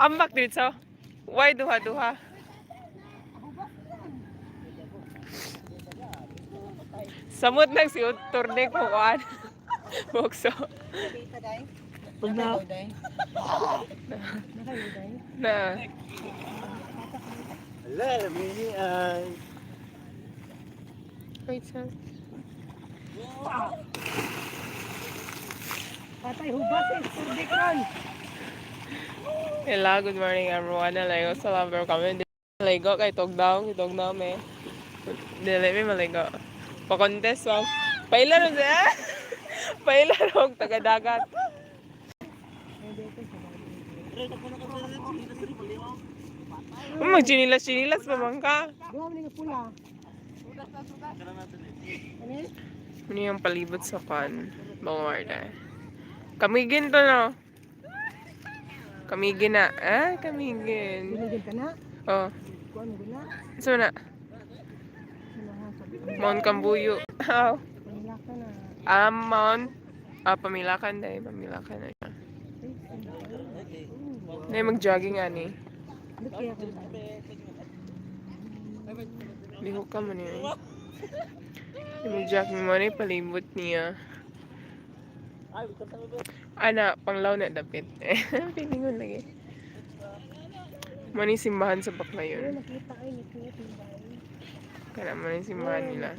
Ambak dito. Why duha-duha? Samot nang si Turne ko kuan. Bokso. Na. Na. Ala, mini ay. Wait, sir. Patay hubas eh, turdik ron. Hello, good morning, everyone. Naligo sa lover kami. Maligo kay Togdaw. Togdaw me. Dili mi maligo. Pa-contest wa. Paila ron siya. Paila ron taga-dagat. Mag-chinilas-chinilas pa man ka. Duha man nga pula. Ano yung palibot sa kan? Baluarte. Kamigin to, no? Kamigin na. Ah, kamigin. Binigyan ka na. Oh. Kuan mo na. So na. Mount Cambuyo. Oh. Pamilaka na. Ah, Mount. Ah, Pamilakan dahil. Pamilakan na siya. Nay, mag-jogging ani. Ba't kaya ko? Lihok ka man yun. Mag-jogging mo na palibot niya. Ana, panglaw na dapit. Pilingon lagi. Mani simbahan sa Baclayon. Nakita ay ngit-ngit yung bahay. Kana mo yung simbahan nila.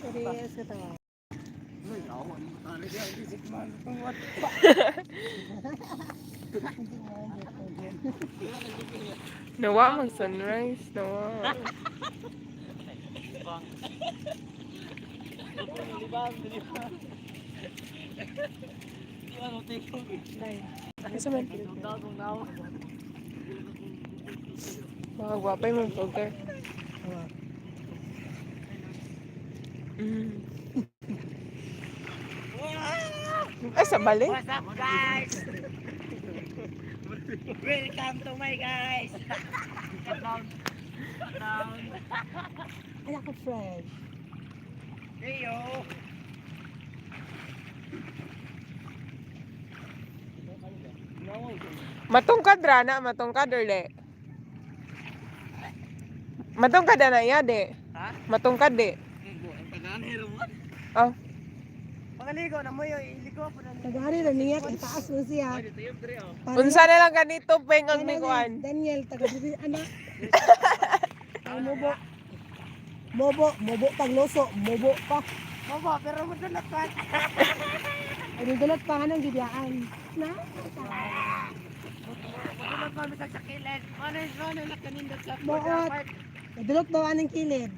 Parehas ka tawa. Nawa mag sunrise, nawa. Asa man? Mga gwapa yung mga filter. Ay, sa balik? What's up, guys? Welcome to my guys. Down. Down. Ay, ako fresh. Hey yo. Matungkad rana, matungkad orle. Matungkad na iya de. Ha? Matungkad de. Oh, Pangaligo na mo yo, iligo po na. Tagari na niya, kay taas mo siya. Unsa na lang ganito peng ang nikuan. Daniel, taga diri anak. Ay, mobo. Mobo, mobo pagloso, mobo pa. Mobo, pero mo dulot pa. Ay, dulot pa nga ng gibiyaan. Na? Dulot pa bisag sa kilid. Ano ano na kanindot sa Buot. Dulot daw anong kilid.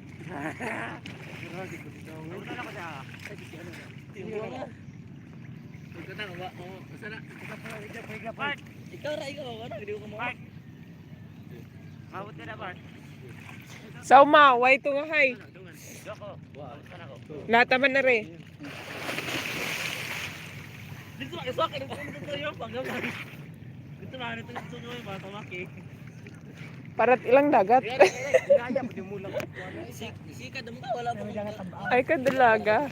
Bart. Ikaw ra ikaw, wala gid ko mo. Bart. Mabot na Bart. Sauma, way to nga hay. Doko. Nataman na re. Dito lang isak dito yung panggamay. Dito na dito dito yung bata maki. Parat ilang dagat. Sika damo ka wala pa. Ay ka dalaga.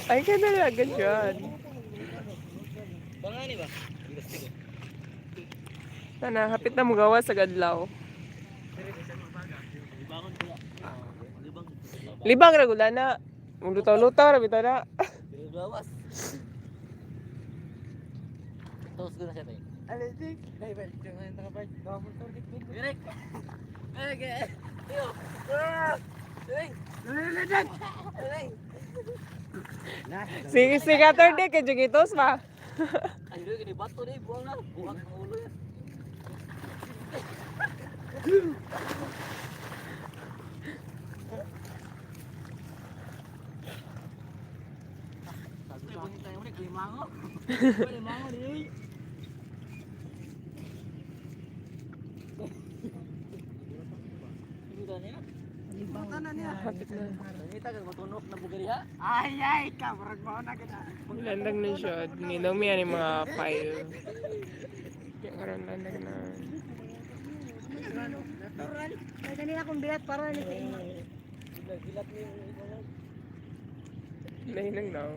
Ay ka dalaga dyan. Bangani ba? Sana, hapit na mugawa sa gadlaw. Libang ra gula na. Lutaw-lutaw ra bitaw na. Bawas. Tos ko na siya tayo. Aledik. Ay, balik jangan tengah balik. Bawa motor dik dik. Direk. Oke. Yo. Ah. Direk. Direk. Sige, sige, third day kay Jugitos ba? Ay, gini bato deh, buang na. Buang ang ulo ya. Hapit na. Ay ay ka, murag mao na gid. Landag na siya. Ninong mi ani mga 5. Kaya karon landag na. Kaya kanina akong bilat para ni sa imo. Gilat ni yung ikaw. Nahinang daw.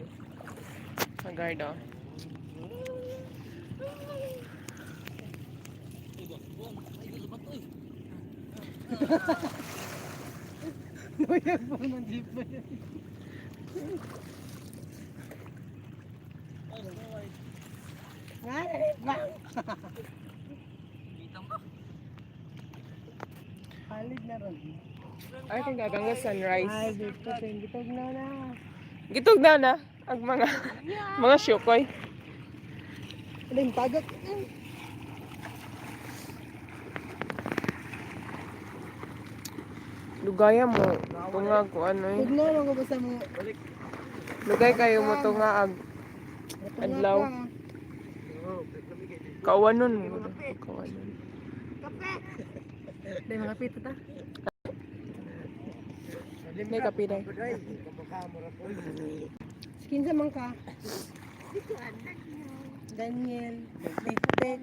Hagardo. Nuyag po ng jeep mo. Nga, ba? Halid na ron. Ay, kung gaganga sunrise. Ay, dito, gitog na na. Gitog na na. Ang mga syukoy. Aling tagat. Lugaya mo. Tungag ko ano eh. Tugnaw lang ko basta mo. Lugay kayo mo tungag. Adlaw. Kawanon mo. Kawanon. Dahil mga pito ta. May kape na. Skin sa man ka. Daniel. Tek.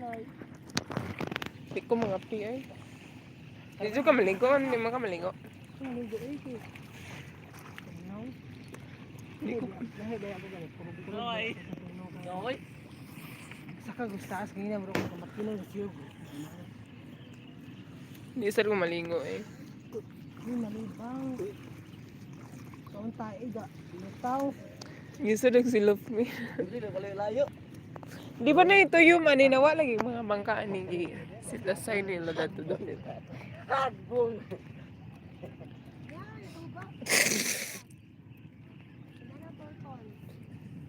Di ko mga pi ay. Dito ka maligo. Hindi mo ka maligo. Maligo eh. Tugnaw. Di ko. Lahi ba ako ganit? Noy. Noy. Saka gustaas kanina bro kung makilang sa siyog. Hindi sir ko maligo eh. Hindi malibang. Kaon tae ga. Lutaw. Hindi sir nagsilop mi. Hindi na pala layo. Di ba na ito yung maninawa lagi mga bangka ani gi sila sa nila dato doon. Hagbong.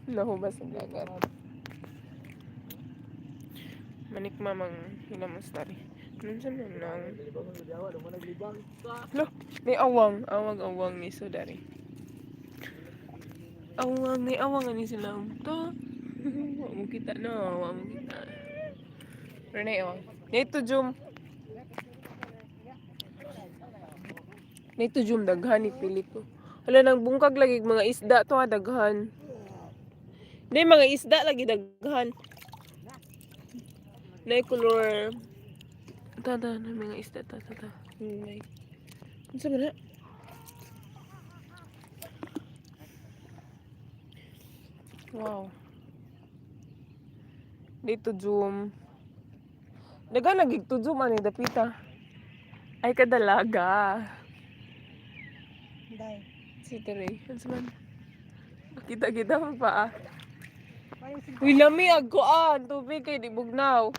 Nahubas ang dagat. Manik mamang hinamos tari. Minsan man lang. Naglibang ang jawa, lumo naglibang. Lo, may awang, awang awang ni Sudari. Awang ni awang ani sila to. Wa mo kita no, wa mo kita. Pero na awang. Nito jum. Nito jum daghan ni Pilipo. Hala nang bungkag lagi mga isda to ha daghan. Hindi mga isda lagi daghan. Nay color. Ta ta na mga isda ta ta ta. Nay. Unsa ba na? Wow. Dito zoom. Daga nagigto zoom ani dapita. Ay kadalaga. Dai. Si Tere. Unsa man? Kita-kita pa pa ah. Parang si Uy, lami agkuan. Tubig kay di bugnaw.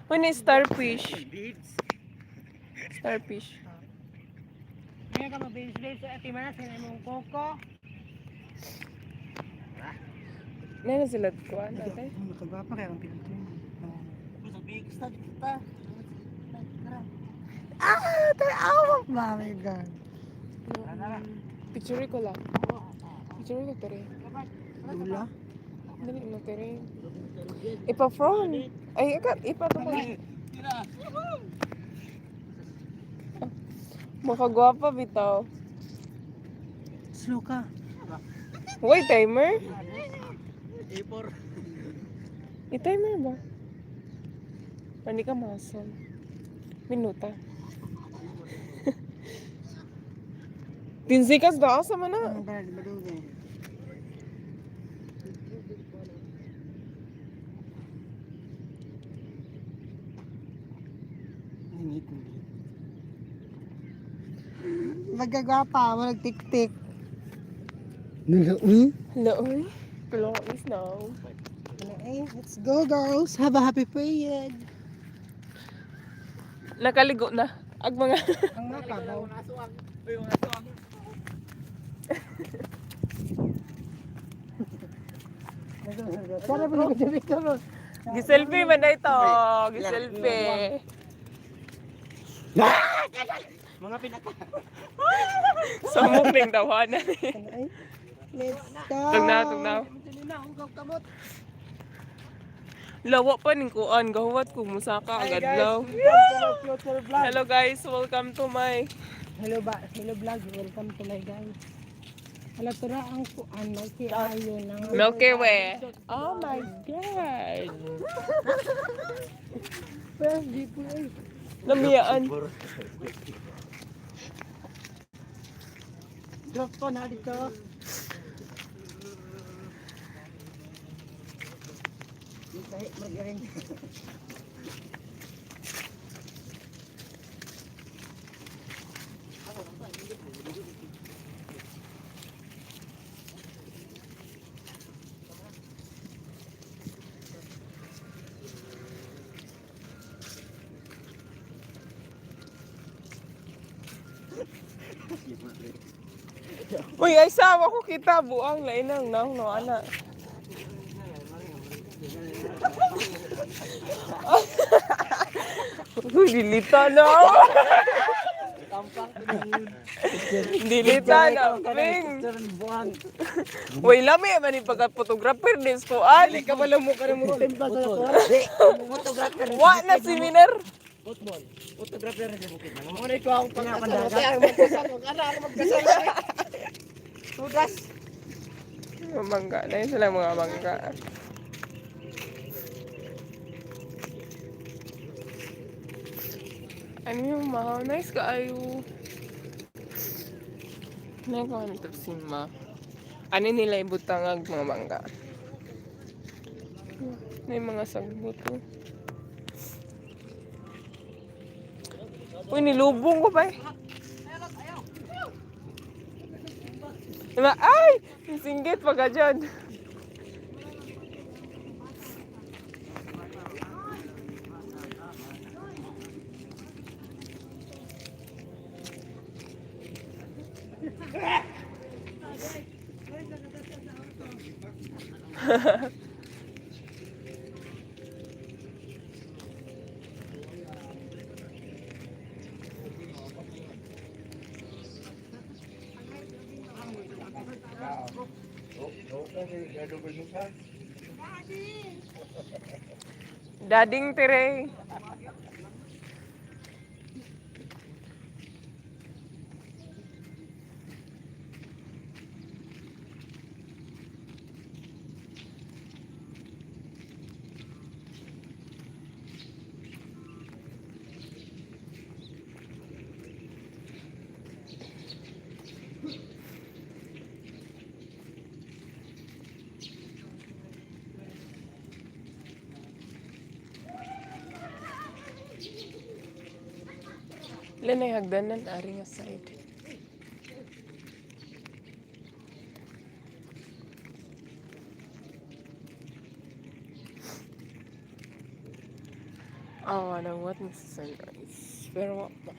Uy, ni starfish. Starfish. Kaya ka mabilis-bilis sa ati man sa imong koko. Nana sila kuan ate. Nakagwapa kaya ang pinto. Gusto big start kita. Ah, tanaw ba my God. Picture ko lang. Picture ko tere. Dula. Dali mo tere. Ipa front. Ay, ikat ipa to ko. Makagwapa bitaw. Slow ka. Wait, timer? A4. I-timer ba? Hindi ka masol. Minuta. Tinsikas daw sa mana. Ang dala madugay. Ningit ningit. Magagwapa, mo nagtik-tik. Nalaoy. Hello, oy. Tulong is now. Eh, let's go girls. Have a happy period. Nakaligo na. Ag mga Ang mga kabaw. Uy, mga aswang. Sana po nag-picture. Giselfie man na ito. Giselfie. Mga pinaka. Samok ning tawanan. Ay, let's go. Tugnaw, tugnaw. Lawa pa ning kuan gahuwat ko musaka agad law. Future vlog. Hello guys, welcome to my Hello ba? Hello vlog. Welcome to my guys. Hala tura ang kuan Milky ayo nang Milky Way. Oh my God. Well, di po eh. Lamiyaan. Drop to na dito. Tahi, margarin. Uy, ay sawa ko kita buang lain nang nang no ana. Uy, dilita na. Dilita na, Ping. Uy, lami man ni pagka photographer ni skuan. Dili ka pala mo ka mo. Wa na seminar. Football. Photographer na sa bukid. Muna ko akong pagkasal. Ang magkasal. Ana, ang magkasal. Tugas. Mga mangga. Na yun sila mga mangga. Ano yung ma? Nice kaayo. Nagawa nito si ma. Ano nila ibutangag mga mangga? May mga sagbot oh. Uy, nilubong ko pa eh. Diba? Ay! Singgit pa ka dyan. Dading tire. Ilan ay hagdanan, ari nga side. Oh, ano, what na sa sunrise. Pero wa pa.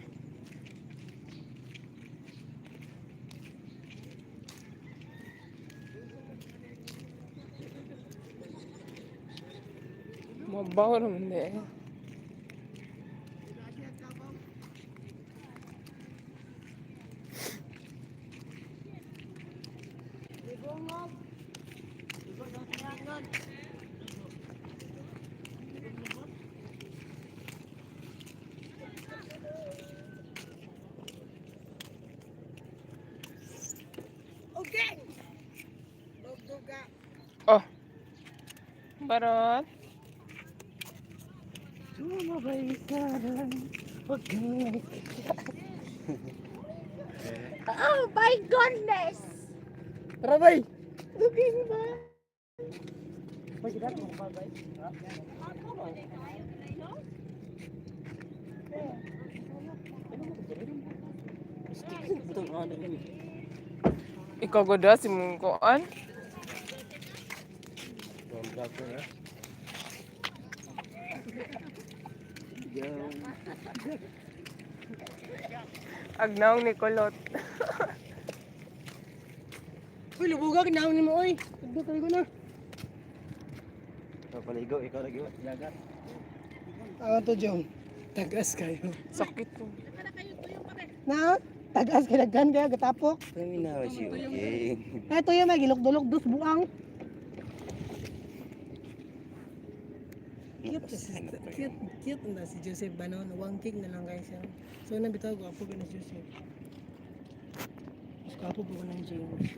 Mabaw naman di eh. Okay. Dugduga. Oh. Barot. Sumabay ka lang. Huwag kang Oh my goodness! Tara, bay! Looking ba? Ikaw goda si mong kuan. Agnaw ni Kulot. Uy, lubugag na ni mo oy. Tugdog kaligo na. Paligo, ikaw lagi. Dagat. Ako to, Jong. Tagas kayo. Sakit to. Na, tagas kayo daghan kayo gatapok. Paminaw si Uging. Ay, tuyo may gilok-dulok dos buang. Cute, cute, cute na si Joseph ba no? Wangking na lang guys siya. So nabitaw gwapo na si Joseph. Mas gwapo po ko ng James.